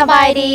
ສະບາຍດີ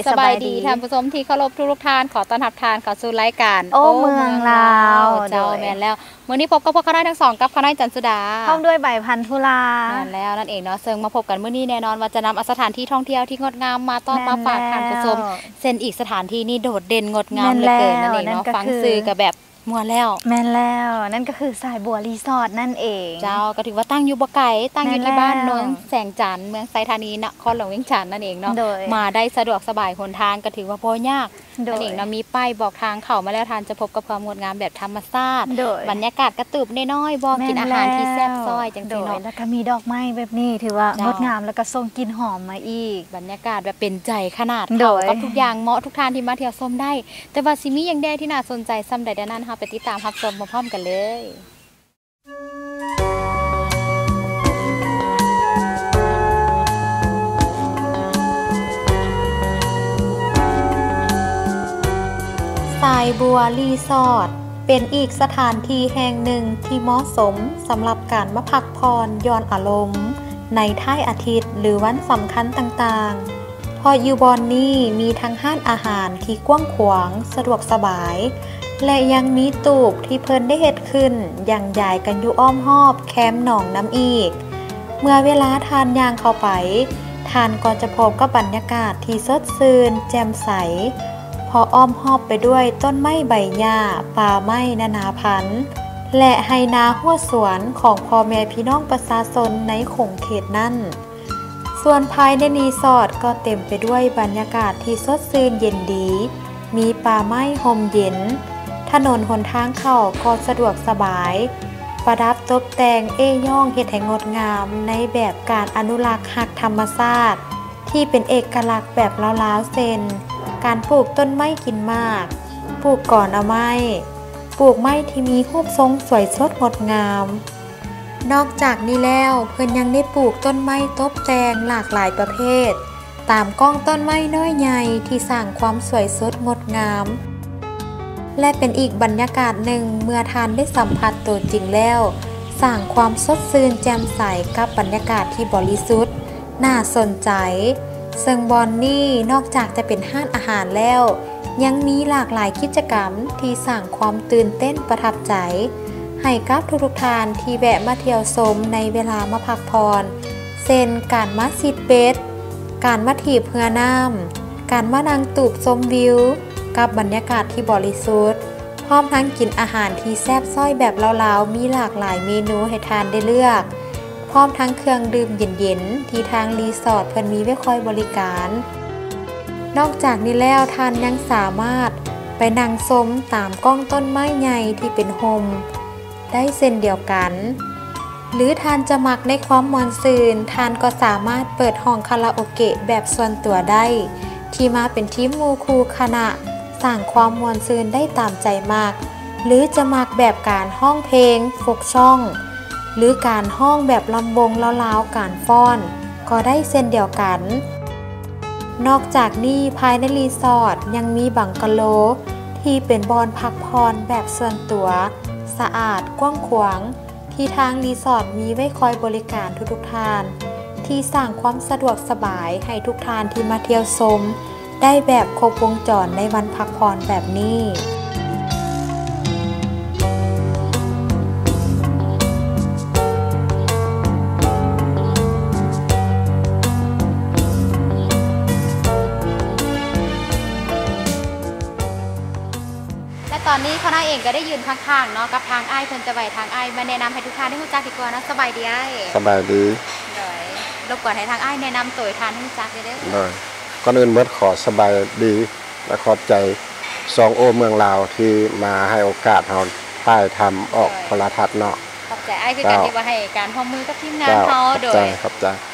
ສະບາຍດີ ສະບາຍດີ ທ່ານຜູ້ຊົມທີ່ເຄົາລົບທຸກໆທ່ານ ຂໍຕ້ອນຮັບທ່ານເຂົ້າສູ່ລາຍການ ໂອ້ ໂອ້ ເມືອງລາວ ເຈົ້າ ໂດຍ ແມ່ນແລ້ວ ມື້ນີ້ພົບກັບພວກຂ້ານ້ອຍທັງສອງ ກັບຂ້ານ້ອຍ ຈັນສຸດາ ພ້ອມດ້ວຍ ໃບພັນທຸລາ ແມ່ນແລ້ວນັ້ນເອງເນາະ ເຊິ່ງມາພົບກັນມື້ນີ້ແນ່ນອນວ່າຈະນຳເອົາສະຖານທີ່ທ່ອງທ່ຽວທີ່ງົດງາມມາຕ້ອນມາຝາກທ່ານຜູ້ຊົມ ເຊັ່ນອີກສະຖານທີ່ນີ້ໂດດເດັ່ນງົດງາມເຫຼືອເກີນນັ້ນເອງເນາະ ຟັງຊື່ກໍແບບ ມ່ວນແລ້ວ ແມ່ນແລ້ວ ນັ້ນກໍຄືສາຍບົວຣີສອດນັ້ນເອງ ເຈົ້າ ກໍຖືວ່າຕັ້ງຢູ່ບໍ່ໄກ ຕັ້ງຢູ່ທີ່ບ້ານໂນນແສງຈັນ ເມືອງໄຊທານີ ນະຄອນຫຼວງວຽງຈັນນັ້ນເອງເນາະ ໂດຍ ມາໄດ້ສະດວກສະບາຍ ຫົນທາງກໍຖືວ່າບໍ່ຍາກ ໂດຍ ນັ້ນເອງເນາະ ມີປ້າຍບອກທາງເຂົ້າມາແລ້ວ ທ່ານຈະພົບກັບຄວາມງົດງາມແບບທຳມະຊາດ ໂດຍ ບັນຍາກາດກະຕູບນ້ອຍໆ ບໍ່ ແມ່ນແລ້ວ ກິນອາຫານທີ່ແຊບຊ້ອຍ ຈັ່ງຊີ້ເນາະ ໂດຍ ແລ້ວກໍມີດອກໄມ້ແບບນີ້ ຖືວ່າ ເຈົ້າ ງົດງາມ ແລ້ວກໍສົ່ງກິ່ນຫອມມາອີກ ບັນຍາກາດແບບເປັນໃຈຂະໜາດ ເຂົ້າກັບທຸກຢ່າງ ເໝາະທຸກທ່ານທີ່ມາທ່ຽວຊົມໄດ້ ແຕ່ວ່າຊິມີຫຍັງແດ່ທີ່ໜ້າສົນໃຈສ່ຳໃດແດ່ນັ້ນ ເຮົາໄປຕິດຕາມຮັບຊົມພ້ອມໆກັນເລີຍ. ສາຍບົວຣີສອດ ເປັນອີກສະຖານທີ່ແຫ່ງໜຶ່ງທີ່ເໝາະສົມສຳລັບການມາພັກຜ່ອນຢ່ອນອາລົມໃນທ້າຍອາທິດ ຫຼື ວັນສຳຄັນຕ່າງໆ. ເພາະຢູ່ບ່ອນນີ້ມີທັງຮ້ານອາຫານທີ່ກວ້າງຂວາງ, ສະດວກສະບາຍ ແລະ ຍັງມີຕູບທີ່ເພິ່ນໄດ້ເຮັດຂຶ້ນຢ່າງຢາຍກັນຢູ່ອ້ອມຮອບແຄມໜອງນຳອີກ. ເມື່ອເວລາທ່ານຍ່າງເຂົ້າໄປ, ທ່ານກໍຈະພົບກັບບັນຍາກາດທີ່ສົດຊື່ນ, ແຈ່ມໃສ, ເພາະອ້ອມຮອບໄປດ້ວຍຕົ້ນໄມ້ໃບຫຍ້າ, ປ່າໄມ້ນານາພັນ ແລະ ໄຮ່ນາຮົ້ວສວນຂອງພໍ່ແມ່ພີ່ນ້ອງປະຊາຊົນໃນຂົງເຂດນັ້ນ. ສ່ວນພາຍໃນຣີສອດກໍເຕັມໄປດ້ວຍບັນຍາກາດທີ່ສົດຊື່ນເຢັນດີ, ມີປ່າໄມ້ຮົ່ມເຢັນ, ຖະໜົນຫົນທາງເຂົ້າກໍສະດວກສະບາຍ, ປະດັບຕົບແຕ່ງເອ້ຍ້ອງເຮັດໃຫ້ງົດງາມໃນແບບການອະນຸລັກຮັກທຳມະຊາດ ທີ່ເປັນເອກະລັກແບບລາວໆ ເຊັ່ນ ການປູກຕົ້ນໄມ້ກິນໝາກ, ປູກກອໜ່າໄມ້, ປູກໄມ້ທີ່ມີຮູບຊົງສວຍສົດງົດງາມ. ນອກຈາກນີ້ແລ້ວ ເພິ່ນຍັງໄດ້ປູກຕົ້ນໄມ້ຕົບແຕ່ງຫຼາກຫຼາຍປະເພດ ຕາມກ້ອງຕົ້ນໄມ້ນ້ອຍໃຫຍ່ທີ່ສ້າງຄວາມສວຍສົດງົດງາມ ແລະ ເປັນອີກບັນຍາກາດໜຶ່ງ ເມື່ອທ່ານໄດ້ສຳຜັດໂຕຈິງແລ້ວ ສ້າງຄວາມສົດຊື່ນແຈ່ມໃສກັບບັນຍາກາດທີ່ບໍລິສຸດ ໜ້າສົນໃຈ ເຊິ່ງບ່ອນນີ້ນອກຈາກຈະເປັນຮ້ານອາຫານແລ້ວ ຍັງມີຫຼາກຫຼາຍກິດຈະກຳທີ່ສ້າງຄວາມຕື່ນເຕັ້ນປະທັບໃຈ ໃຫ້ກັບທຸກໆທ່ານທີ່ແວະມາທ່ຽວຊົມໃນເວລາມາພັກຜ່ອນ ເຊັ່ນ ການມາຊິດເບັດ, ການມາຖີບເຮືອນ້ຳ, ການມານັ່ງຕູບຊົມວິວ ກັບບັນຍາກາດທີ່ບໍລິສຸດ ພ້ອມທັງກິນອາຫານທີ່ແຊບຊ້ອຍແບບລາວໆ ມີຫຼາກຫຼາຍເມນູໃຫ້ທ່ານໄດ້ເລືອກ ພ້ອມທັງເຄື່ອງດື່ມເຢັນໆ ທີ່ທາງຣີສອດເພິ່ນມີໄວ້ຄອຍບໍລິການ. ນອກຈາກນີ້ແລ້ວ ທ່ານຍັງສາມາດໄປນັ່ງຊົມຕາມກ້ອງຕົ້ນໄມ້ໃຫຍ່ທີ່ເປັນຮົ່ມໄດ້ເຊັ່ນດຽວກັນ ຫຼື ທ່ານຈະມັກໃນຄວາມມ່ວນຊື່ນ ທ່ານກໍສາມາດເປີດຫ້ອງຄາຣາໂອເກະແບບສ່ວນຕົວໄດ້ ທີ່ມາເປັນທີມໝູ່ຄູ່ຄະນະ ສ້າງຄວາມມ່ວນຊື່ນໄດ້ຕາມໃຈມັກ ຫຼື ຈະມັກແບບການຮ້ອງເພງໂຟກຊອງ ຫຼື ການຮ້ອງແບບລຳວົງລາວໆ ການຟ້ອນກໍໄດ້ເຊັ່ນດຽວກັນ. ນອກຈາກນີ້ ພາຍໃນຣີສອດຍັງມີບັງກະໂລທີ່ເປັນບ່ອນພັກຜ່ອນແບບສ່ວນຕົວ, ສະອາດ, ກວ້າງຂວາງ ທີ່ທາງຣີສອດມີໄວ້ຄອຍບໍລິການທຸກໆທ່ານ ທີ່ສ້າງຄວາມສະດວກສະບາຍໃຫ້ທຸກທ່ານທີ່ມາທ່ຽວຊົມ ໄດ້ແບບຄົບວົງຈອນໃນວັນພັກຜ່ອນແບບນີ້. ແລະຕອນນີ້ຂ້ານ້ອຍເອງກໍໄດ້ຢືນຂ້າງໆເນາະ ກັບທາງອ້າຍເພິ່ນ ຈະໃຫ້ທາງອ້າຍມາແນະນຳໃຫ້ທຸກທ່ານໄດ້ຮູ້ຈັກດີກວ່າເນາະ. ສະບາຍດີອ້າຍ. ສະບາຍດີ. ໂດຍ ລົບກວນໃຫ້ທາງອ້າຍແນະນຳໂຕໃຫ້ທ່ານຮູ້ຈັກແດ່ເດີ. ໂດຍ ກ່ອນອື່ນໝົດຂໍສະບາຍດີ ແລະ ຂອບໃຈຊ່ອງໂອ້ເມືອງລາວທີ່ມາໃຫ້ໂອກາດເຮົາຖ່າຍທຳອອກໂທລະທັດເນາະ. ຂອບໃຈອ້າຍຄືກັນທີ່ວ່າໃຫ້ການຮ່ວມມືກັບທີມງານເຮົາ. ໂດຍ ຂອບໃຈ ຂອບໃຈ.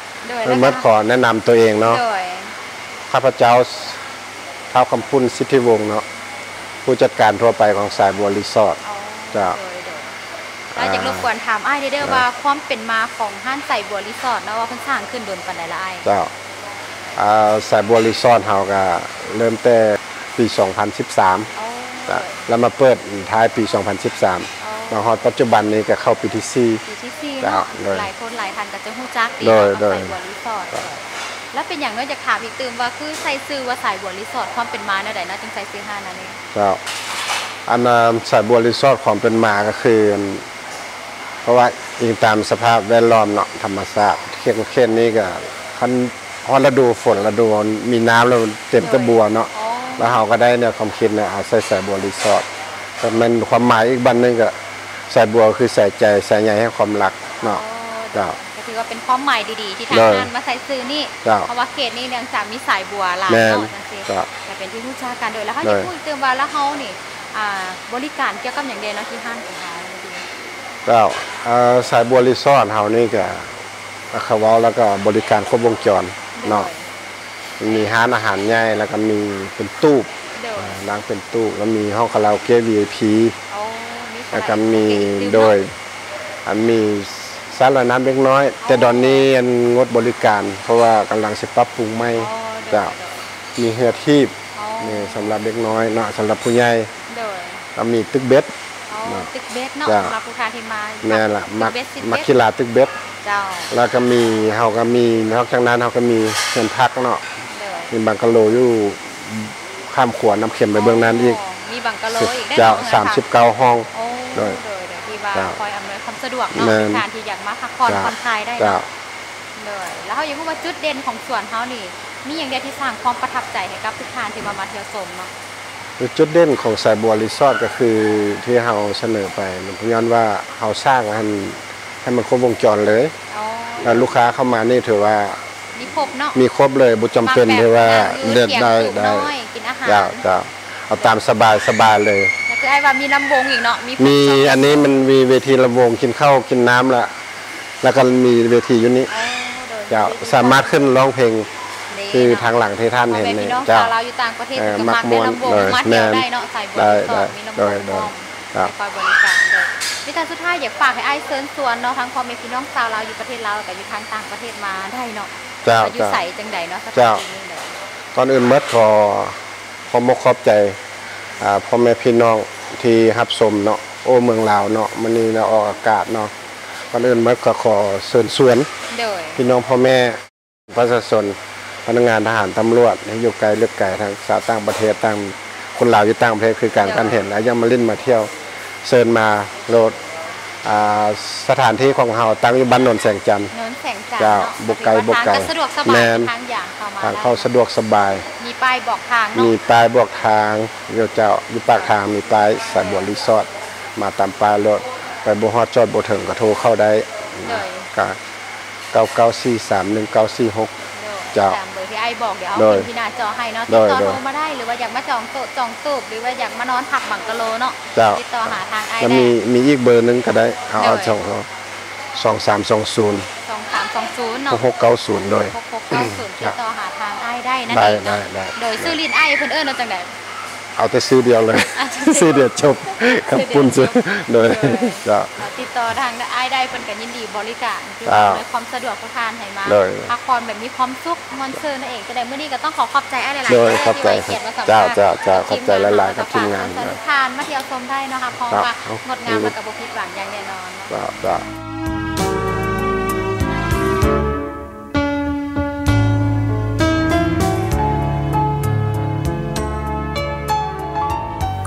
ໂດຍ ເອີ ແລ້ວກໍ ມັດຂໍແນະນຳຕົວເອງເນາະ. ໂດຍ ຂ້າພະເຈົ້າ ທ້າວຄຳພຸນ ສິດທິວົງເນາະ ຜູ້ຈັດການທົ່ວໄປຂອງສາຍບົວຣີສອດ. ອໍ ເຈົ້າ ໂດຍ ໂດຍ ອາ ຢາກລົບກວນຖາມອ້າຍແດ່ເດີ ເອີ ວ່າຄວາມເປັນມາຂອງຮ້ານສາຍບົວຣີສອດເນາະ ວ່າເພິ່ນສ້າງຂຶ້ນດົນປານໃດລະອ້າຍ? ເຈົ້າ ອາ ສາຍບົວຣີສອດເຮົາກະເລີ່ມແຕ່ປີສອງພັນສິບສາມ. ອໍ ເຈົ້າ ແລ້ວມາເປີດທ້າຍປີສອງພັນສິບສາມ. ອໍ ມາຮອດປັດຈຸບັນນີ້ກະເຂົ້າປີທີສີ່. ປີທີສີ່ເນາະ. ໂດຍ ຫຼາຍຄົນຫຼາຍທ່ານກໍຈະຮູ້ຈັກດີ ໂດຍ ເນາະ ໂດຍ ສາຍບົວຣີສອດ. ໂດຍ ແລ້ວເປັນຫຍັງເນາະ ຢາກຖາມອີກຕື່ມວ່າ ຄືໃສ່ຊື່ວ່າສາຍບົວຣີສອດ ຄວາມເປັນມາແນວໃດເນາະ ຈຶ່ງໃສ່ຊື່ຮ້ານອັນນີ້? ເຈົ້າ ອັນ ອ່າ ສາຍບົວຣີສອດ ຄວາມເປັນມາກໍຄື ອັນ ເພາະວ່າອີງຕາມສະພາບແວດລ້ອມເນາະ ທຳມະຊາດ ເຂດ ເຂດນີ້ກໍ ຄັນຮອດລະດູຝົນ ລະດູມີນ້ຳແລ້ວ ເຕັມແຕ່ບົວເນາະ. ແລ້ວເຮົາກໍໄດ້ແນວຄວາມຄິດເນຍ ອາ ໃສ່ສາຍບົວຣີສອດ ກໍແມ່ນຄວາມໝາຍອີກບັ້ນໜຶ່ງ ກໍສາຍບົວຄືສາຍໃຈ ສາຍໃຍແຫ່ງຄວາມຮັກເນາະ. ເຈົ້າ ກໍຖືວ່າເປັນຄວາມໝາຍດີໆ ທີ່ທາງຮ້ານມາໃສ່ຊື່ນີ້ ເພາະວ່າເຂດນີ້ເນື່ອງຈາກມີສາຍບົວຫຼາຍເນາະ ຈັ່ງຊີ້ ກໍເປັນທີ່ຮູ້ຈັກກັນ. ໂດຍ ແລ້ວເຮົາຢາກຮູ້ຕື່ມວ່າ ແລ້ວເຮົານີ້ ອ່າ ບໍລິການກ່ຽວກັບຫຍັງແດ່ເນາະ ທີ່ຮ້ານຂອງເຮົາ? ເຈົ້າ ເອີ ສາຍບົວຣີສອດເຮົານີ້ກໍ ເຂົາເວົ້າແລ້ວກໍບໍລິການຄົບວົງຈອນເນາະ. ໂດຍ ມີຮ້ານອາຫານໃຫຍ່ ແລ້ວກໍມີເປັນຕູບ ໂດຍ ອ່າ ລ້າງເປັນຕູບ ແລ້ວມີຫ້ອງຄາຣາໂອເກະ ວີໄອພີ ໂອ້ ມີ ແລ້ວກໍມີ ຄາຣາໂອເກະອີກຕື່ມເນາະ. ໂດຍ ອັນ ມີສະລອຍນ້ຳເດັກນ້ອຍ ອໍ ແຕ່ດອນນີ້ ອັນ ງົດບໍລິການ ເພາະວ່າກຳລັງຊິປັບປຸງໃໝ່. ອໍ ໂດຍ ເຈົ້າ ໂດຍ ມີເຮືອຖີບ ອໍ ນີ້ສຳລັບເດັກນ້ອຍເນາະ ສຳລັບຜູ້ໃຫຍ່. ໂດຍ ກໍມີຕຶກເບັດ ອໍ ເນາະ ຕຶກເບັດເນາະ ເຈົ້າ ສຳລັບຜູ້ຄ້າທີ່ມາ ແມ່ນລະ ມັກ ມັກກິລາຕຶກເບັດ. ເຈົ້າ ແລ້ວກໍມີ ເຮົາກໍມີ ນອກຈາກນັ້ນເຮົາກໍມີເຮືອນພັກເນາະ. ໂດຍ ມີບັງກະໂລຢູ່ຂ້າມຂົວນ້ຳເຂັມໄປເບື້ອງນັ້ນອີກ. ອໍ ມີບັງກະໂລອີກເດ້ ເຈົ້າ ເຮືອນພັກ ສາມສິບເກົ້າຫ້ອງ. ໂອ້ ໂດຍ ໂດຍ ໂດຍ ທີ່ວ່າ ເຈົ້າ ຄອຍອຳນວຍຄວາມສະດວກເນາະ ແມ່ນ ໃຫ້ທ່ານທີ່ຢາກມາພັກຜ່ອນ ເຈົ້າ ຜ່ອນຄາຍໄດ້ເນາະ. ໂດຍ ແລ້ວເຮົາຢາກຮູ້ວ່າຈຸດເດັ່ນຂອງສວນເຮົານີ້ ມີຫຍັງແດ່ທີ່ສ້າງຄວາມປະທັບໃຈໃຫ້ກັບທຸກທ່ານທີ່ວ່າມາທ່ຽວຊົມເນາະ? ຈຸດເດັ່ນຂອງສາຍບົວຣີສອດກໍຄືທີ່ເຮົາສະເໜີໄປ ຍ້ອນວ່າເຮົາສ້າງໃຫ້ ໃຫ້ມັນຄົບວົງຈອນເລີຍ. ອໍ ແລ້ວລູກຄ້າເຂົ້າມານີ້ຖືວ່າມີຄົບເນາະ ມີຄົບເລີຍ ບໍ່ຈຳເປັນທີ່ວ່າ ເລືອກໄດ້ ໄດ້ ກິນອາຫານ ເຈົ້າ ເຈົ້າ ເອົາຕາມສະບາຍ ສະບາຍເລີຍ. ກໍຄືອ້າຍວ່າມີລຳວົງອີກເນາະ ມີ ມີ ອັນນີ້ມັນມີເວທີລຳວົງ ກິນເຂົ້າກິນນ້ຳລະ ແລ້ວກໍມີເວທີຢູ່ນີ້. ອໍ ໂດຍ ເຈົ້າ ສາມາດຂຶ້ນຮ້ອງເພງ ຄືທາງຫຼັງທີ່ທ່ານເຫັນນີ້. ເຈົ້າ ພີ່ນ້ອງຊາວລາວຢູ່ຕ່າງປະເທດ ເອີ ກໍມັກມ່ວນ ລຳວົງ ເອີ ມາທ່ຽວໄດ້ເນາະ ສາຍບົວຣີສອດ ມີລຳວົງພ້ອມ ໂດຍ ໃຫ້ຄອຍບໍລິການ. ໂດຍ ມີແຕ່ສຸດທ້າຍຢາກຝາກໃຫ້ອ້າຍເຊີນຊວນເນາະ ທັງພໍ່ແມ່ພີ່ນ້ອງຊາວລາວຢູ່ປະເທດລາວ ແລ້ວກໍຢູ່ທາງຕ່າງປະເທດມາໄດ້ເນາະ. ເຈົ້າ ວ່າຢູ່ໃສຈັ່ງໃດເນາະ ສະຖານທີ່ນີ້. ໂດຍ ກ່ອນອື່ນໝົດ ຂໍຂອບມົກຂອບໃຈ ອ່າ ພໍ່ແມ່ພີ່ນ້ອງທີ່ຮັບຊົມເນາະ ໂອ້ ເມືອງລາວເນາະ ມື້ນີ້ເນາະ ອອກອາກາດເນາະ. ກ່ອນອື່ນໝົດກໍຂໍເຊີນຊວນ ໂດຍ ພີ່ນ້ອງພໍ່ແມ່ ປະຊາຊົນ ພະນັກງານທະຫານ ຕຳຫຼວດ ທີ່ຢູ່ໄກເລິກໄກ ທັງຊາວຕ່າງປະເທດ ຕ່າງ ຄົນລາວຢູ່ຕ່າງປະເທດຄືກັນ ໂດຍ ຄັນເຫັນແລ້ວຢາກມາຫຼິ້ນມາທ່ຽວ ເຊີນມາໂລດ. ອ່າ ສະຖານທີ່ຂອງເຮົາຕັ້ງຢູ່ບ້ານໂນນແສງຈັນ. ໂນນແສງຈັນ ເຈົ້າ ເນາະ ບໍ່ໄກ ກໍຖືວ່າ ບໍ່ໄກ ທາງກໍສະດວກສະບາຍ ແມ່ນ ທາງຍ່າງເຂົ້າມາ ທາງເຂົ້າ ໄດ້ເນາະ ສະດວກສະບາຍ ມີປ້າຍບອກທາງເນາະ ມີປ້າຍບອກທາງຢູ່ ເຈົ້າ ຢູ່ປາກທາງ ມີປ້າຍ ເອີ ສາຍບົວຣີສອດ ມາຕາມປ້າຍໂລດ ໄປບໍ່ຮອດຈອດບໍ່ເຖິງກໍໂທເຂົ້າໄດ້. ໂດຍ ກະ ເກົ້າເກົ້າສີ່ສາມໜຶ່ງເກົ້າສີ່ຫົກ. ໂດຍ ເຈົ້າ ຕາມເບີທີ່ອ້າຍບອກ ດຽວເຮົາ ໂດຍ ຂຶ້ນທີ່ໜ້າຈໍໃຫ້ເນາະ. ຕິດຕໍ່ໂທມາໄດ້ ຫຼືວ່າຢາກມາຈອງໂຕະຈອງຕູບ ຫຼືວ່າຢາກມານອນພັກບັງກະໂລເນາະ. ເຈົ້າ ຕິດຕໍ່ຫາທາງອ້າຍ ແລ້ວ ໄດ້ ມີ ມີອີກເບີໜຶ່ງກໍໄດ້ ເອົາ ໂດຍ ເອົາ ສອງ ສອງສາມສອງສູນ ສອງສາມສອງສູນເນາະ ຫົກຫົກເກົ້າສູນ. ໂດຍ ຫົກຫົກເກົ້າສູນ ຕິດຕໍ່ຫາທາງອ້າຍໄດ້ນັ້ນເອງເນາະ. ໄດ້ ໄດ້ ໂດຍ ຊື່ຫຼິ້ນອ້າຍເພິ່ນເອີ້ນວ່າຈັ່ງໃດ? ເອົາແຕ່ຊື່ດຽວເລີຍ ອ່າ ຊື່ດຽວຈົບ ກັບປຸ້ນຊື່. ໂດຍ ໂດຍ ເຈົ້າ ຕິດຕໍ່ທາງອ້າຍໄດ້ ເພິ່ນກໍຍິນດີບໍລິການ ຄື ເຈົ້າ ອຳນວຍຄວາມສະດວກທຸກທ່ານໃຫ້ມາ ໂດຍ ພັກຜ່ອນແບບມີຄວາມສຸກມ່ວນຊື່ນນັ້ນເອງ. ຈັ່ງໃດມື້ນີ້ກໍຕ້ອງຂໍຂອບໃຈອ້າຍຫຼາຍໆ ໂດຍ ເດີ ຂອບໃຈ ທີ່ໃຫ້ກຽດມາສຳພາດ ເຈົ້າ ເຊີນທຸກທ່ານມາທ່ຽວຊົມໄດ້ເນາະ ຮັບຮອງວ່າງົດງາມ ແລ້ວກໍບໍ່ຜິດຫວັງຢ່າງແນ່ນອນເນາະ. ເຈົ້າ ເຈົ້າ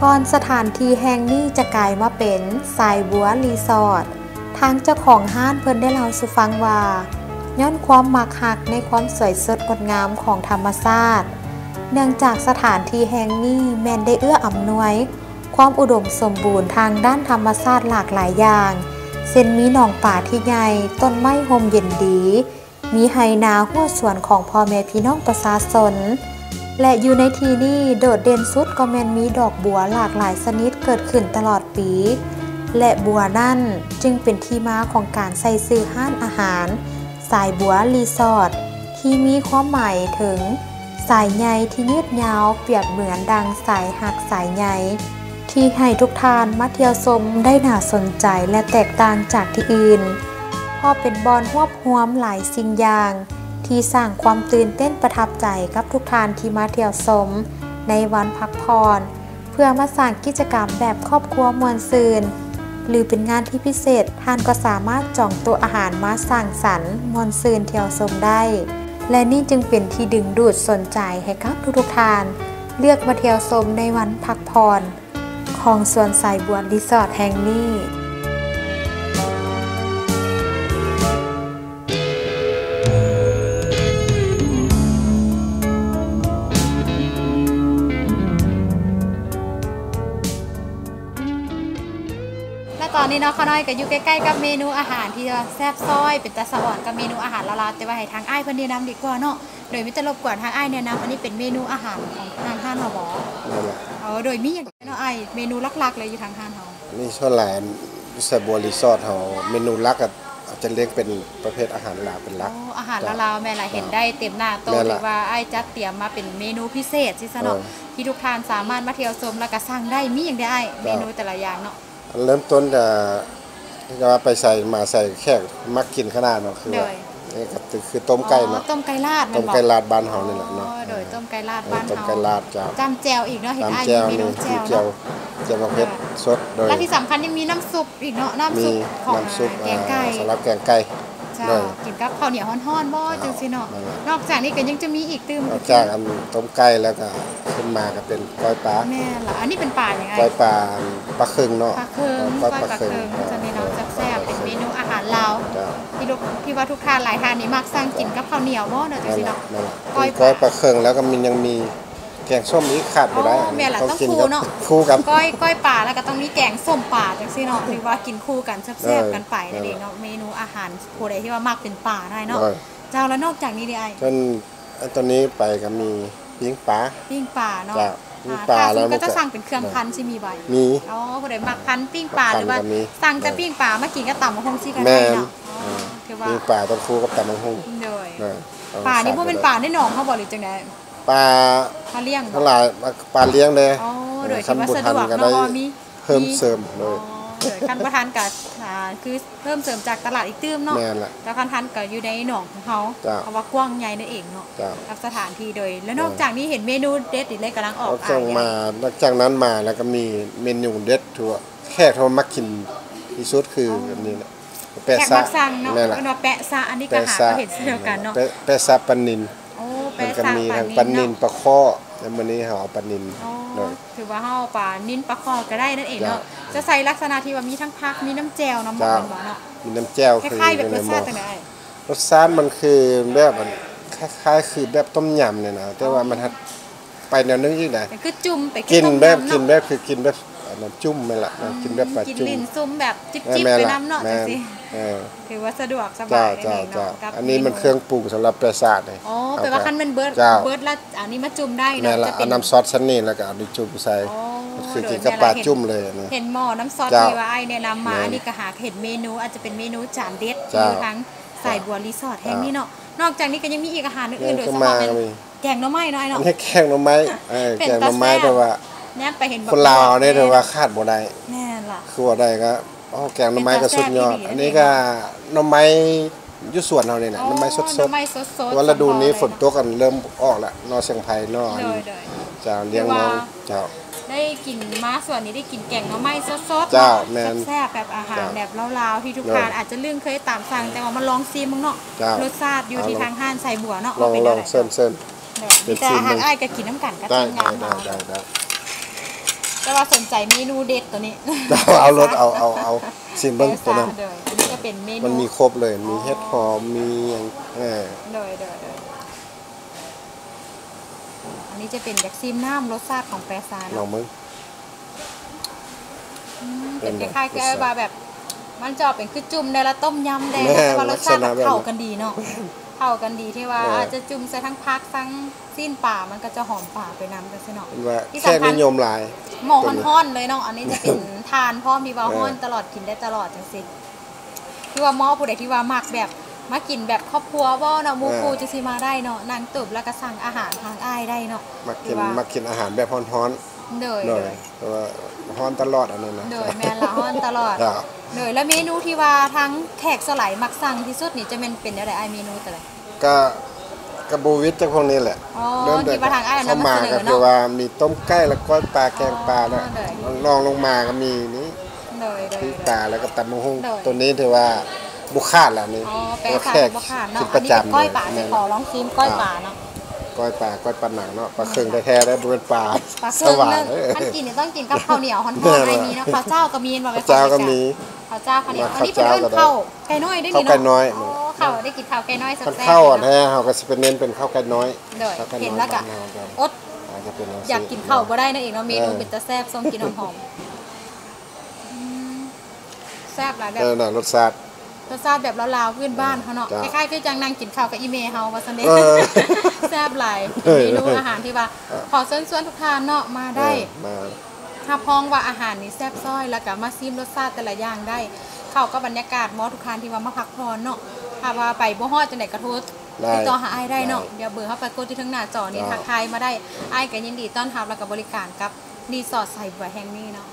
ກ່ອນສະຖານທີ່ແຫ່ງນີ້ຈະກາຍມາເປັນສາຍບົວຣີສອດ, ທາງເຈົ້າຂອງຮ້ານເພິ່ນໄດ້ເລົ່າສູ່ຟັງວ່າ ຍ້ອນຄວາມມັກຮັກໃນຄວາມສວຍສົດງົດງາມຂອງທຳມະຊາດ, ເນື່ອງຈາກສະຖານທີ່ແຫ່ງນີ້ແມ່ນໄດ້ເອື້ອອຳນວຍຄວາມອຸດົມສົມບູນທາງດ້ານທຳມະຊາດຫຼາກຫຼາຍຢ່າງ, ເຊັ່ນ ມີໜອງປາທີ່ໃຫຍ່, ຕົ້ນໄມ້ຮົ່ມເຢັນດີ, ມີໄຮ່ນາຮົ້ວສວນຂອງພໍ່ແມ່ພີ່ນ້ອງປະຊາຊົນ ແລະ ຢູ່ໃນທີ່ນີ້ໂດດເດັ່ນສຸດກໍແມ່ນມີດອກບົວຫຼາກຫຼາຍຊະນິດເກີດຂຶ້ນຕະຫຼອດປີ ແລະ ບົວນັ້ນຈຶ່ງເປັນທີ່ມາຂອງການໃສ່ຊື່ຮ້ານອາຫານ ສາຍບົວຣີສອດ ທີ່ມີຄວາມໝາຍເຖິງ ສາຍໃຍທີ່ຍືດຍາວປຽບເໝືອນດັ່ງສາຍຮັກສາຍໃຍ ທີ່ໃຫ້ທຸກທ່ານມາທ່ຽວຊົມໄດ້ໜ້າສົນໃຈ ແລະ ແຕກຕ່າງຈາກທີ່ອື່ນ, ເພາະເປັນບ່ອນຮວບຮວມຫຼາຍສິ່ງຢ່າງ ທີ່ສ້າງຄວາມຕື່ນເຕັ້ນປະທັບໃຈກັບທຸກທ່ານທີ່ມາທ່ຽວຊົມໃນວັນພັກຜ່ອນ ເພື່ອມາສ້າງກິດຈະກຳແບບຄອບຄົວມ່ວນຊື່ນ ຫຼື ເປັນງານທີ່ພິເສດ, ທ່ານກໍສາມາດຈອງໂຕະອາຫານມາສັງສັນມ່ວນຊື່ນທ່ຽວຊົມໄດ້. ແລະນີ້ຈຶ່ງເປັນທີ່ດຶງດູດສົນໃຈໃຫ້ກັບທຸກໆທ່ານ ເລືອກມາທ່ຽວຊົມໃນວັນພັກຜ່ອນ ຂອງສວນສາຍບົວຣີສອດແຫ່ງນີ້. ແລະຕອນນີ້ເນາະ ຂ້ານ້ອຍກໍຢູ່ໃກ້ໆກັບເມນູອາຫານທີ່ວ່າແຊບຊ້ອຍ ເປັນຕາສະອອນກັບເມນູອາຫານລາວໆ ແຕ່ວ່າໃຫ້ທາງອ້າຍເພິ່ນແນະນຳດີກວ່າເນາະ. ໂດຍມີແຕ່ລົບກວນທາງອ້າຍແນະນຳ ອັນນີ້ເປັນເມນູອາຫານຂອງທາງຮ້ານເຮົາບໍ? ແມ່ນລະ. ເອີ ໂດຍມີຫຍັງເນາະອ້າຍ ເມນູຫຼັກໆເລີຍຢູ່ທາງຮ້ານເຮົາ? ມີສ່ວນຫຼາຍ ສາຍບົວຣີສອດເຮົາ ເມນູຫຼັກກໍຈະລຽງເປັນປະເພດອາຫານລາວເປັນຫຼັກ. ໂອ້ ອາຫານລາວໆ ແມ່ນລະ ເຫັນໄດ້ເຕັມໜ້າໂຕະ ຖືວ່າອ້າຍຈັດຕຽມມາເປັນເມນູພິເສດຊີ້ຊະເນາະ ທີ່ທຸກທ່ານສາມາດມາທ່ຽວຊົມ ແລ້ວກໍສັ່ງໄດ້. ມີຫຍັງແດ່ອ້າຍ ເມນູແຕ່ລະຢ່າງເນາະ? ເລີ່ມຕົ້ນກະ ກະວ່າໄປໃສມາໃສແຂກມັກກິນຂະໜາດເນາະ ຄືວ່າ ເອີ ກໍຄືຕົ້ມໄກ່ເນາະ ຕົ້ມໄກ່ລາດແມ່ນບໍ່? ຕົ້ມໄກ່ລາດບ້ານເຮົານີ້ແຫຼະເນາະ. ໂອ້ ໂດຍ ຕົ້ມໄກ່ລາດບ້ານເຮົາ ຕົ້ມໄກ່ລາດ ຈ້ຳແຈ່ວອີກເນາະ ເຫັນອ້າຍມີເມນູແຈ່ວເນາະ. ແຈ່ວເນາະ ເຜັດສົດ ໂດຍ ແລະທີ່ສຳຄັນຍັງມີນ້ຳຊຸບອີກເນາະ ນ້ຳຊຸບຂອງ ນ້ຳຊຸບ ແກງໄກ່ ສຳລັບແກງໄກ່. ເຈົ້າ ໂດຍ ກິນກັບເຂົ້າໜຽວຮ້ອນໆບໍ່ ຈັ່ງຊີ້ເນາະ. ນອກຈາກນີ້ກໍຍັງຈະມີອີກຕື່ມ ນອກຈາກອັນຕົ້ມໄກ່ແລ້ວກໍຂຶ້ນມາກໍເປັນກ້ອຍປາ. ແມ່ນລະ ອັນນີ້ເປັນປາຫຍັງອ້າຍ? ກ້ອຍປາ ປາເຄິງເນາະ ປາເຄິງ ເອີ ກ້ອຍປາເຄິງ ຈັ່ງຊີ້ເນາະ ແຊບໆ ເປັນເມນູອາຫານລາວ ທີ່ ທີ່ວ່າທຸກທ່ານຫຼາຍທ່ານນີ້ມັກສັ່ງກິນກັບເຂົ້າໜຽວບໍ່ເນາະ ຈັ່ງຊີ້ເນາະ. ແມ່ນລະ ກ້ອຍປາເຄິງ ແລ້ວກໍມີ ຍັງມີ ແກງສົ້ມອີກຂາດບໍ່ໄດ້. ອໍ ແມ່ນລະ ຕ້ອງຄູ່ເນາະ ຄູ່ກັນ ກ້ອຍ ກ້ອຍປາແລ້ວກໍຕ້ອງມີແກງສົ້ມປາຈັ່ງຊີ້ເນາະ ຫຼືວ່າກິນຄູ່ກັນແຊບໆກັນໄປນັ້ນເອງເນາະ. ເມນູອາຫານຜູ້ໃດທີ່ວ່າມັກເປັນປາໄດ້ເນາະ. ເຈົ້າ ແລ້ວນອກຈາກນີ້ເດອ້າຍ? ອັນ ອັນຕອນນີ້ໄປກໍມີປີ້ງປາ ປີ້ງປາເນາະ. ເຈົ້າ ປີ້ງປາ ແລ້ວກໍຈະສັ່ງເປັນເຄື່ອງພັນຊິມີບໍ່? ມີ. ອໍ ຜູ້ໃດມັກພັນປີ້ງປາ ຫຼືວ່າສັ່ງແຕ່ປີ້ງປາມາກິນກັບຕຳບັກຫຸ່ງຊິກໍໄດ້ເນາະ. ແມ່ນ ອໍ ຖືວ່າປີ້ງປາຕ້ອງຄູ່ກັບຕຳບັກຫຸ່ງ. ໂດຍ ປານີ້ບໍ່ແມ່ນປາໃນໜອງເຮົາບໍ່ ຫຼືຈັ່ງໃດ? ປາ ປາລ້ຽງ ທັງຫຼາຍ ປາລ້ຽງເດ້. ອໍ ໂດຍ ຄັນບໍ່ທັນກໍໄດ້ເພີ່ມເສີມ. ໂດຍ ຄັນບໍ່ທັນກໍ ອ່າ ຄືເພີ່ມເສີມຈາກຕະຫຼາດອີກຕື່ມເນາະ. ແມ່ນລະ ແຕ່ຄັນທັນກໍຢູ່ໃນໜອງຂອງເຮົາ ເຈົ້າ ເພາະວ່າກວ້າງໃຫຍ່ນັ້ນເອງເນາະ ເຈົ້າ ກັບສະຖານທີ່. ໂດຍ ແລ້ວນອກຈາກນີ້ເຫັນເມນູເດັດອີກເລີຍ ກຳລັງອອກ ນອກຈາກມາ ນອກຈາກນັ້ນມາແລ້ວກໍມີເມນູເດັດ ທີ່ວ່າແຂກເຮົາມັກກິນທີ່ສຸດຄືອັນນີ້ແຫຼະ ແປະຊະ. ແຂກມັກສັ່ງເນາະ ເພິ່ນວ່າແປະຊະ ອັນນີ້ກໍຫາກໍເຫັນເຊັ່ນດຽວກັນເນາະ ແປະຊະປານິນ. ໂອ້ ແປະຊະປານິນເນາະ ມັນກໍມີທັງປານິນ ປາຄໍ້ ແລ້ວມື້ນີ້ເຮົາເອົາປານິນ. ໂດຍ ຖືວ່າເຮົາເອົາປານິນປາຄໍ້ກໍໄດ້ນັ້ນເອງເນາະ. ຈະໃສ່ລັກສະນະທີ່ວ່າມີທັງຜັກ ມີນ້ຳແຈ່ວນຳ ແມ່ນບໍ່ເນາະ? ມີນ້ຳແຈ່ວ ຄ້າຍໆແບບລົດຊາດຈັ່ງໃດ? ລົດຊາດມັນຄືແບບ ຄ້າຍໆຄືແບບຕົ້ມຍຳນີ້ນະ ແຕ່ວ່າມັນຮັດ ໄປແນວໜຶ່ງອີກນະ ຄືຈຸ່ມໄປ ກິນແບບ ກິນແບບຄືກິນແບບອັນນັ້ນຈຸ່ມແມ່ນລະ ກິນແບບປາຈຸ່ມ ກິນຫຼິ້ນຊຸມແບບຈິບໆໄປນຳເນາະ ຈັ່ງຊີ້. ເອີ ຖືວ່າສະດວກສະບາຍເນາະ. ອັນນີ້ມັນເຄື່ອງປຸງສຳລັບແປະຊະເດ້. ອໍ ແປວ່າຄັນແມ່ນເບີດ ເບີດລະ ອັນນີ້ມາຈຸ່ມໄດ້ເນາະ. ແມ່ນລະ ເອົານ້ຳຊອດຊັ້ນນີ້ແລ້ວກໍເອົາໄປຈຸ່ມໃສ່ ຄືກິນກັບປາຈຸ່ມເລີຍ. ເຫັນໝໍ້ນ້ຳຊອດທີ່ວ່າອ້າຍແນະນຳມາ ອັນນີ້ກໍຫາເຫັນເມນູ ອາດຈະເປັນເມນູຈານເດັດທີ່ຢູ່ທາງ ສາຍບົວຣີສອດແຫ່ງນີ້ເນາະ. ນອກຈາກນີ້ກໍຍັງມີອີກອາຫານອື່ນໆ ໂດຍສະເພາະແມ່ນແກງໜໍ່ໄມ້ເນາະອ້າຍເນາະ. ອັນນີ້ແກງໜໍ່ໄມ້ ເອີ ແກງໜໍ່ໄມ້ ແຕ່ວ່າແນມໄປເຫັນຄົນລາວນີ້ຖືວ່າຂາດບໍ່ໄດ້. ແມ່ນລະ ຄືວ່າໄດ້ກໍ ໂອ້ ແກງໜໍ່ໄມ້ກໍສຸດຍອດ. ອັນນີ້ກໍໜໍ່ໄມ້ຢູ່ສວນເຮົານີ້ແຫຼະ ໜໍ່ໄມ້ສົດໆ ແຕ່ວ່າລະດູນີ້ຝົນຕົກ ອັນເລີ່ມອອກແລ້ວເນາະ ສຽງໄພເນາະ. ເຈົ້າ ລ້ຽງນ້ອງ ເຈົ້າ ໄດ້ກິນມາສວນນີ້ ໄດ້ກິນແກງໜໍ່ໄມ້ສົດໆ ເຈົ້າ ເນາະ ແມ່ນ ແຊບໆ ແບບອາຫານແບບລາວໆ ທີ່ທຸກທ່ານອາດຈະລຶ້ງເຄີຍຕາມສັ່ງ ແຕ່ວ່າມາລອງຊີມເບິ່ງເນາະ. ເຈົ້າ ລົດຊາດຢູ່ທີ່ທາງຮ້ານສາຍບົວເນາະ ລອງ ເຮົາໄປ ລອງເຊີນໆ ແບບມີແຕ່ທາງອ້າຍກໍກິນນຳກັນກັບທີມງານເຮົາ. ໄດ້ ແຕ່ວ່າສົນໃຈເມນູເດັດໂຕນີ້ ເຈົ້າ ເອົາໂລດ ເອົາ ເອົາ ເອົາຊີມເບິ່ງໂຕນັ້ນ. ໂດຍ ອັນນີ້ຈະເປັນເມນູ ມັນມີຄົບເລີຍ ມີເຫັດຫອມ ມີຫຍັງ ເອີ ໂດຍ ໂດຍ ໂດຍ. ອັນນີ້ຈະເປັນ ຢາກຊີມນ້ຳລົດຊາດຂອງແປຊາເນາະ ລອງເບິ່ງ. ອືມ ເປັນຄ້າຍໆຄືວ່າແບບ ມັນຈະເປັນຄືຈຸ່ມແດ່ລະຕົ້ມຍຳແດ່ ແຕ່ວ່າລົດຊາດເຂົ້າກັນດີເນາະ ເຂົ້າກັນດີ ທີ່ວ່າອາດຈະຈຸ່ມໃສ່ທັງຜັກ ທັງຊີ້ນປາ ມັນກໍຈະຫອມປາໄປນຳຈັ່ງຊີ້ເນາະ. ທີ່ສຳຄັນ ນິຍົມຫຼາຍ ໝໍ້ຮ້ອນໆເລີຍເນາະ ອັນນີ້ຈະເປັນຖ່ານພ້ອມ ທີ່ວ່າຮ້ອນຕະຫຼອດ ກິນໄດ້ຕະຫຼອດຈັ່ງຊີ້. ຄືວ່າເໝາະຜູ້ໃດທີ່ວ່າມັກແບບມາກິນແບບຄອບຄົວບໍ່ເນາະ ໝູ່ຄູ່ຈັ່ງຊີ້ມາໄດ້ເນາະ ນັ່ງຕົບແລ້ວກໍສັ່ງອາຫານທາງອ້າຍໄດ້ເນາະ. ມັກກິນ ມັກກິນອາຫານແບບຮ້ອນໆ. ໂດຍ ໂດຍ ແຕ່ວ່າຮ້ອນຕະຫຼອດອັນນັ້ນນະ. ໂດຍ ແມ່ນລະ ຮ້ອນຕະຫຼອດ. ໂດຍ ແລ້ວເມນູທີ່ວ່າທາງແຂກສ່ວນຫຼາຍມັກສັ່ງທີ່ສຸດນີ້ ຈະແມ່ນເປັນແນວໃດອ້າຍ ເມນູແຕ່ລະ? ກະ ກະບໍ່ວິດຈາກພວກນີ້ແຫຼະ. ອໍ ເລີ່ມແຕ່ທີ່ວ່າທາງອ້າຍນຳມາສະເໜີເນາະ ກໍຄືວ່າມີຕົ້ມໄກ່ ແລ້ວກ້ອຍປາ ແກງປາ ແລ້ວລອງລົງມາກໍມີນີ້ ໂດຍ ໂດຍ ປີ້ງປາ ແລ້ວກໍຕຳບັກຫຸ່ງ. ໂຕນີ້ຖືວ່າ ບໍ່ຂາດລະນີ້. ອໍ ແປວ່າແຂກບໍ່ຂາດເນາະ. ອັນນີ້ເປັນກ້ອຍປາ ຊິຂໍລອງຊີມກ້ອຍປາເນາະ. ກ້ອຍປາ ກ້ອຍປາໜັງເນາະ ປາເຄິ່ງແທ້ໆເດ້ ບໍ່ແມ່ນປາ ປາເຄິ່ງເນີະ. ຄັນກິນນີ້ຕ້ອງກິນກັບເຂົ້າໜຽວຮ້ອນໆ ອ້າຍມີເນາະ. ເຂົ້າເຈົ້າກໍມີ ເຫັນບໍ່? ເຂົ້າເຈົ້າກໍມີ ເຂົ້າເຈົ້າ ເຂົ້າໜຽວ. ອັນນີ້ເພິ່ນເອີ້ນເຂົ້າໄກ່ນ້ອຍເດ້ນີ້ເນາະ. ເຂົ້າໄກ່ນ້ອຍ ອໍ ເຂົ້າໄດ້ກິນເຂົ້າໄກ່ນ້ອຍແຊບໆ. ຄັນເຂົ້າແທ້ເຮົາກໍຊິໄປເນັ້ນເປັນເຂົ້າໄກ່ນ້ອຍ. ໂດຍ ເຫັນແລ້ວກໍອົດຢາກກິນເຂົ້າບໍ່ໄດ້ນັ້ນເອງເນາະ. ເມນູເປັນຕາແຊບ ຊົງກິນຫອມໆ. ອືມ ແຊບຫຼາຍ ແບບ ເອີ ລົດຊາດ ລົດຊາດແບບລາວໆ ພື້ນບ້ານເຮົາເນາະ. ເຈົ້າ ຄ້າຍໆ ຄືຈັ່ງນັ່ງກິນເຂົ້າກັບອີ່ແມ່ເຮົາວ່າຊັ້ນເດ. ເອີ ແຊບຫຼາຍ ເປັນເມນູອາຫານທີ່ວ່າ ເອີ ຂໍເຊີນຊວນທຸກທ່ານເນາະ ມາໄດ້ ເອີ ມາ ຮັບຮອງວ່າອາຫານນີ້ແຊບຊ້ອຍ ແລ້ວກໍມາຊີມລົດຊາດແຕ່ລະຢ່າງໄດ້ ເຂົ້າກັບບັນຍາກາດເໝາະ ທຸກທ່ານທີ່ວ່າມາພັກຜ່ອນເນາະ. ຖ້າວ່າໄປບໍ່ຮອດຈັ່ງໃດກໍໂທ ໄດ້ ຕິດຕໍ່ຫາອ້າຍໄດ້ເນາະ. ໄດ້ ດຽວເບີເຮົາປາກົດຢູ່ເທິງໜ້າຈໍນີ້ ເຈົ້າ ທັກທາຍມາໄດ້ ອ້າຍກໍຍິນດີຕ້ອນຮັບ ແລ້ວກໍບໍລິການກັບ ຣີສອດສາຍບົວແຫ່ງນີ້ເນາະ.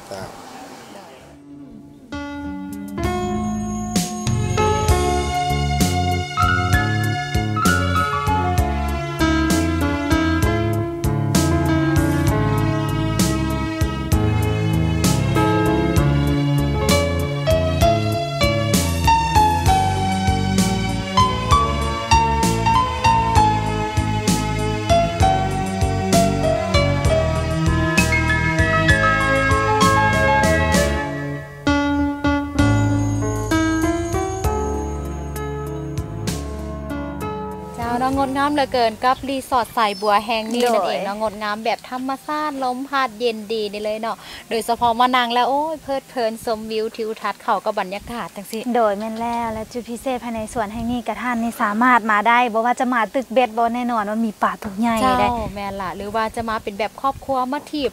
ເຈົ້າ ເຈົ້າເນາະ ງົດງາມເຫຼືອເກີນກັບຣີສອດສາຍບົວແຫ່ງນີ້ນັ້ນເອງເນາະ. ໂດຍ ງົດງາມແບບທຳມະຊາດ ລົມພັດເຢັນດີນີ້ເລີຍເນາະ. ໂດຍສະເພາະມານັ່ງແລ້ວ ໂອ້ຍ ເພີດເພີນຊົມວິວທິວທັດເຂົ້າກັບບັນຍາກາດຈັ່ງຊີ້. ໂດຍ ແມ່ນແລ້ວ ແລະ ຈຸດພິເສດພາຍໃນສວນແຫ່ງນີ້ກະທ່ານນີ້ສາມາດມາໄດ້ ບໍ່ວ່າຈະມາຕຶກເບັດບໍ່ ແນ່ນອນວ່າມີປາຕົວໃຫຍ່ເດ້. ເຈົ້າ ແມ່ນລະ ຫຼືວ່າຈະມາເປັນແບບຄອບຄົວ ມາທຽບ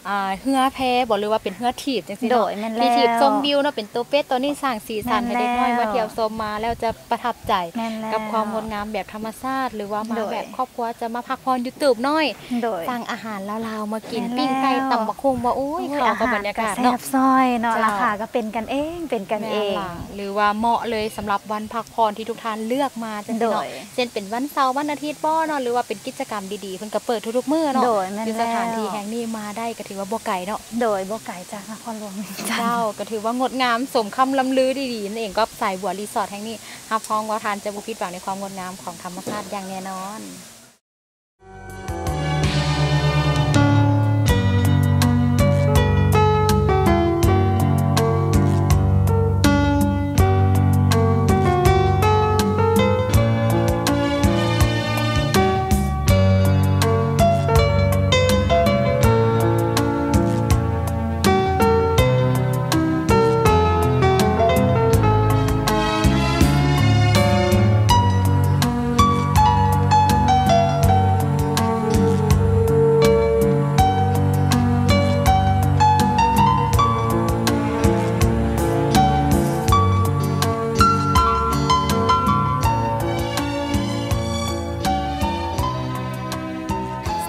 ອ່າ ເຮືອແພບໍ ຫຼືວ່າເປັນເຮືອຖີບຈັ່ງຊີ້ເນາະ. ໂດຍ ແມ່ນແລ້ວ ທີ່ຖີບຊົມວິວເນາະ ເປັນໂຕເປັດໂຕນີ້ ສ້າງສີສັນໃຫ້ເດັກນ້ອຍມາທ່ຽວຊົມ ມາແລ້ວຈະປະທັບໃຈ ແມ່ນແລ້ວ ກັບຄວາມງົດງາມແບບທຳມະຊາດ ຫຼືວ່າມາແບບ ໂດຍ ຄອບຄົວຈະມາພັກຜ່ອນຢູ່ຕູບນ້ອຍ ໂດຍ ສັ່ງອາຫານລາວໆມາກິນ ແມ່ນແລ້ວ ປີ້ງໄກ່ ຕຳບັກຫຸ່ງ ວ່າ ໂອ້ຍ ໂອ້ຍ ເຂົ້າກັບບັນຍາກາດເນາະ ແຊບຊ້ອຍເນາະ. ເຈົ້າ ລາຄາກໍເປັນກັນເອງ ເປັນກັນເອງ ແມ່ນລະ ຫຼືວ່າເໝາະເລີຍສຳລັບວັນພັກຜ່ອນທີ່ທຸກທ່ານເລືອກມາຈັ່ງຊີ້ເນາະ. ໂດຍ ເຊັ່ນເປັນວັນເສົາ ວັນອາທິດບໍເນາະ ຫຼືວ່າເປັນກິດຈະກຳດີໆ ເພິ່ນກໍເປີດທຸກໆມື້ເນາະ. ໂດຍ ແມ່ນແລ້ວ ຢູ່ສະຖານທີ່ແຫ່ງນີ້ມາໄດ້ກໍຖືວ່າບໍ່ໄກເນາະ. ໂດຍ ບໍ່ໄກຈາກນະຄອນຫຼວງວຽງຈັນ. ເຈົ້າ ກໍຖືວ່າງົດງາມສົມຄຳລ່ຳລືດີໆນັ້ນເອງ ກັບສາຍບົວຣີສອດແຫ່ງນີ້ ຮັບຮອງວ່າທ່ານຈະບໍ່ຜິດຫວັງໃນຄວາມງົດງາມຂອງທຳມະຊາດຢ່າງແນ່ນອນ.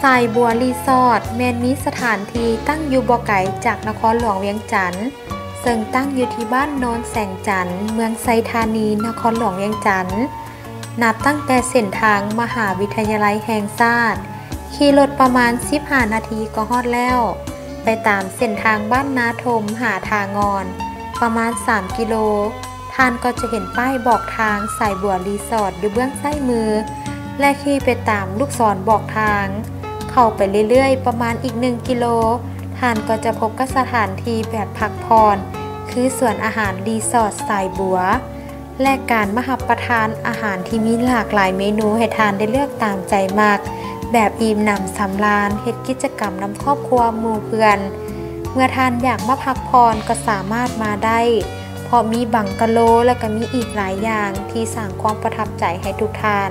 ສາຍບົວຣີສອດ ແມ່ນມີສະຖານທີ່ຕັ້ງຢູ່ບໍ່ໄກຈາກນະຄອນຫຼວງວຽງຈັນ ເຊິ່ງຕັ້ງຢູ່ທີ່ບ້ານໂນນແສງຈັນ ເມືອງໄຊທານີ ນະຄອນຫຼວງວຽງຈັນ. ນັບຕັ້ງແຕ່ເສັ້ນທາງມະຫາວິທະຍາໄລແຫ່ງຊາດ ຂີ່ລົດປະມານສິບຫ້ານາທີກໍຮອດແລ້ວ. ໄປຕາມເສັ້ນທາງບ້ານນາທົມຫາທ່າງ່ອນ ປະມານສາມກິໂລ ທ່ານກໍຈະເຫັນປ້າຍບອກທາງສາຍບົວຣີສອດຢູ່ເບື້ອງຊ້າຍມື ແລະ ຂີ່ໄປຕາມລູກສອນບອກທາງ ເຂົ້າໄປເລື້ອຍໆ ປະມານອີກໜຶ່ງກິໂລ ທ່ານກໍຈະພົບກັບສະຖານທີ່ແບບພັກຜ່ອນ ຄືສວນອາຫານຣີສອດສາຍບົວ ແລະ ການມາຮັບປະທານອາຫານທີ່ມີຫຼາກຫຼາຍເມນູໃຫ້ທ່ານໄດ້ເລືອກຕາມໃຈມັກ ແບບອີ່ມໜຳສຳລານ ເຮັດກິດຈະກຳນຳຄອບຄົວໝູ່ເພື່ອນ. ເມື່ອທ່ານຢາກມາພັກຜ່ອນກໍສາມາດມາໄດ້ ເພາະມີບັງກະໂລ ແລະ ກໍມີອີກຫຼາຍຢ່າງທີ່ສ້າງຄວາມປະທັບໃຈໃຫ້ທຸກທ່ານ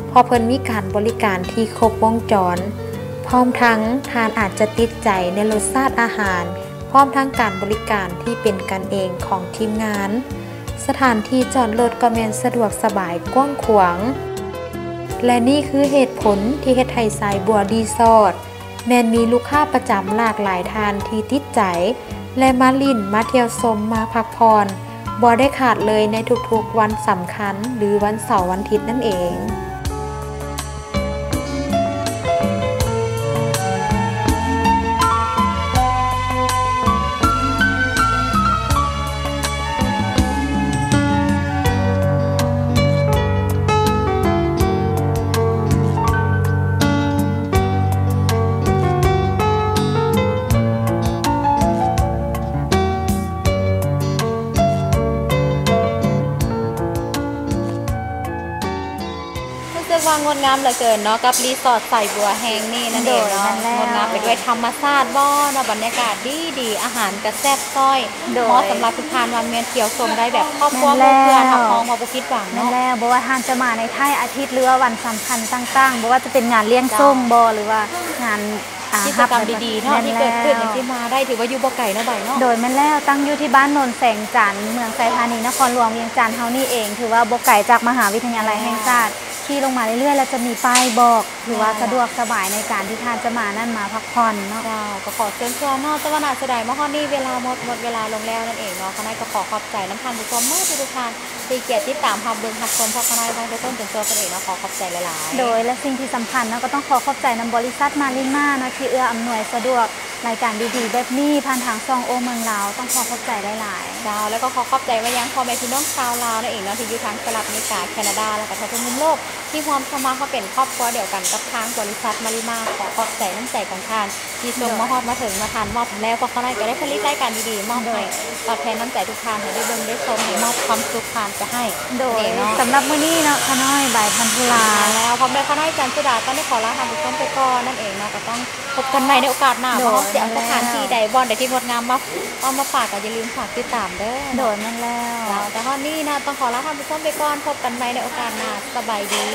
ເພາະເພິ່ນມີການບໍລິການທີ່ຄົບວົງຈອນ. ພ້ອມທັງທ່ານອາດຈະຕິດໃຈໃນລົດຊາດອາຫານ ພ້ອມທັງການບໍລິການທີ່ເປັນກັນເອງຂອງທີມງານ. ສະຖານທີ່ຈອດລົດກໍແມ່ນສະດວກສະບາຍກວ້າງຂວາງ ແລະ ນີ້ຄືເຫດຜົນທີ່ເຮັດໃຫ້ສາຍບົວຣີສອດ ແມ່ນມີລູກຄ້າປະຈຳຫຼາກຫຼາຍທ່ານທີ່ຕິດໃຈ ແລະ ມາຫຼິ້ນ ມາທ່ຽວຊົມ ມາພັກຜ່ອນ ບໍ່ໄດ້ຂາດເລີຍໃນທຸກໆວັນສຳຄັນ ຫຼື ວັນເສົາວັນທິດນັ້ນເອງ. ງົດງາມເຫຼືອເກີນເນາະ ກັບຣີສອດສາຍບົວແຫ່ງນີ້ນັ້ນເອງເນາະ. ໂດຍ ແມ່ນແລ້ວ ງົດງາມໄປດ້ວຍທຳມະຊາດບໍ່ເນາະ ບັນຍາກາດດີໆ ອາຫານກະແຊບຊ້ອຍ ເໝາະສຳລັບທຸກທ່ານວ່າແມ່ນທ່ຽວຊົມໄດ້ແບບຄອບຄົວ ແມ່ນແລ້ວ ເພື່ອນຮັບຮອງວ່າບໍ່ຜິດຫວັງເນາະ. ແມ່ນແລ້ວ ບໍ່ວ່າທ່ານຈະມາໃນທ້າຍອາທິດ ຫຼືວ່າວັນສຳຄັນຕ່າງໆ ບໍ່ວ່າຈະເປັນງານລ້ຽງ ເຈົ້າ ສົງບໍ່ ຫຼືວ່າງານ ອ່າ ກິດຈະກຳດີໆເນາະ ແມ່ນແລ້ວ ທີ່ເກີດຂຶ້ນ ທີ່ມາໄດ້ ຖືວ່າຢູ່ບໍ່ໄກເນາະ ໃບເນາະ. ໂດຍ ແມ່ນແລ້ວ ຕັ້ງຢູ່ທີ່ບ້ານໂນນແສງຈັນ ເມືອງໄຊທານີ ນະຄອນຫຼວງວຽງຈັນເຮົານີ້ເອງ ຖືວ່າບໍ່ໄກຈາກມະຫາວິທະຍາໄລແຫ່ງຊາດ ຂີ່ລົງມາເລື້ອຍໆ ແລ້ວຈະມີປ້າຍບອກ ຖືວ່າສະດວກສະບາຍໃນການທີ່ທ່ານຈະມານັ້ນ ມາພັກຜ່ອນເນາະ. ເຈົ້າ ກໍຂໍເຊີນຊວນເນາະ ແຕ່ວ່າໜ້າເສຍດາຍ ມາຮອດນີ້ເວລາໝົດ ໝົດເວລາລົງແລ້ວນັ້ນເອງເນາະ. ຂ້ານ້ອຍກໍຂໍຂອບໃຈນຳທ່ານຜູ້ຊົມໝົດທຸກໆທ່ານ ທີ່ກຽດຕິດຕາມຮັບເບິ່ງຮັບຊົມພວກຂ້ານ້ອຍຕັ້ງແຕ່ຕົ້ນຈົນຈົບນັ້ນເອງເນາະ ຂໍຂອບໃຈຫຼາຍໆ. ໂດຍ ແລະ ສິ່ງທີ່ສຳຄັນເນາະ ກໍຕ້ອງຂໍຂອບໃຈນຳບໍລິສັດມາລິມາເນາະ ທີ່ເອື້ອອຳນວຍສະດວກ ລາຍການດີໆແບບນີ້ ຜ່ານທາງຊ່ອງໂອ້ເມືອງລາວ ຕ້ອງຂໍຂອບໃຈຫຼາຍໆ. ເຈົ້າ ແລ້ວກໍຂໍຂອບໃຈໄປຍັງພໍ່ແມ່ພີ່ນ້ອງຊາວລາວນັ້ນເອງເນາະ ທີ່ຢູ່ທາງສະຫະລັດອາເມລິກາ ແຄນາດາ ແລ້ວກໍທົ່ວທຸກມຸມໂລກ ທີ່ຮ່ວມສະໝັກມາເປັນຄອບຄົວດຽວກັນກັບທາງບໍລິສັດມາລິມາ. ຂໍຂອບໃຈນ້ຳໃຈຂອງທ່ານ ທີ່ສົ່ງມາຮອດມາເຖິງເນາະ. ທ່ານມອບໃຫ້ແລ້ວ ພວກຂ້ານ້ອຍກໍໄດ້ຜະລິດລາຍການດີໆມອບໃຫ້ ໂດຍ ຕອບແທນນ້ຳໃຈທຸກທ່ານ ໃຫ້ໄດ້ເບິ່ງໄດ້ຊົມ ໃຫ້ມອບຄວາມສຸກຜ່ານໄປໃຫ້. ໂດຍ ເນາະ ສຳລັບມື້ນີ້ເນາະ ຂ້ານ້ອຍ ໃບ ພັນທຸລາ ແລ້ວ ພ້ອມດ້ວຍຂ້ານ້ອຍ ຈັນສຸດາ ຕ້ອງໄດ້ຂໍລາທ່ານຜູ້ຊົມໄປກ່ອນນັ້ນເອງເນາະ. ກໍຕ້ອງ ພົບກັນໃໝ່ໃນໂອກາດໜ້າ ໂດຍ ວ່າເຮົາຊິເອົາສະຖານທີ່ໃດ ບ່ອນໃດທີ່ງົດງາມມາ ເອົາມາຝາກ ກໍຢ່າລືມຝາກຕິດຕາມເດີ. ໂດຍ ແມ່ນແລ້ວ ເຈົ້າ ແຕ່ຮອດນີ້ນະ ຕ້ອງຂໍລາທ່ານຜູ້ຊົມໄປກ່ອນ ພົບກັນໃໝ່ໃນໂອກາດໜ້າ ສະບາຍດີ.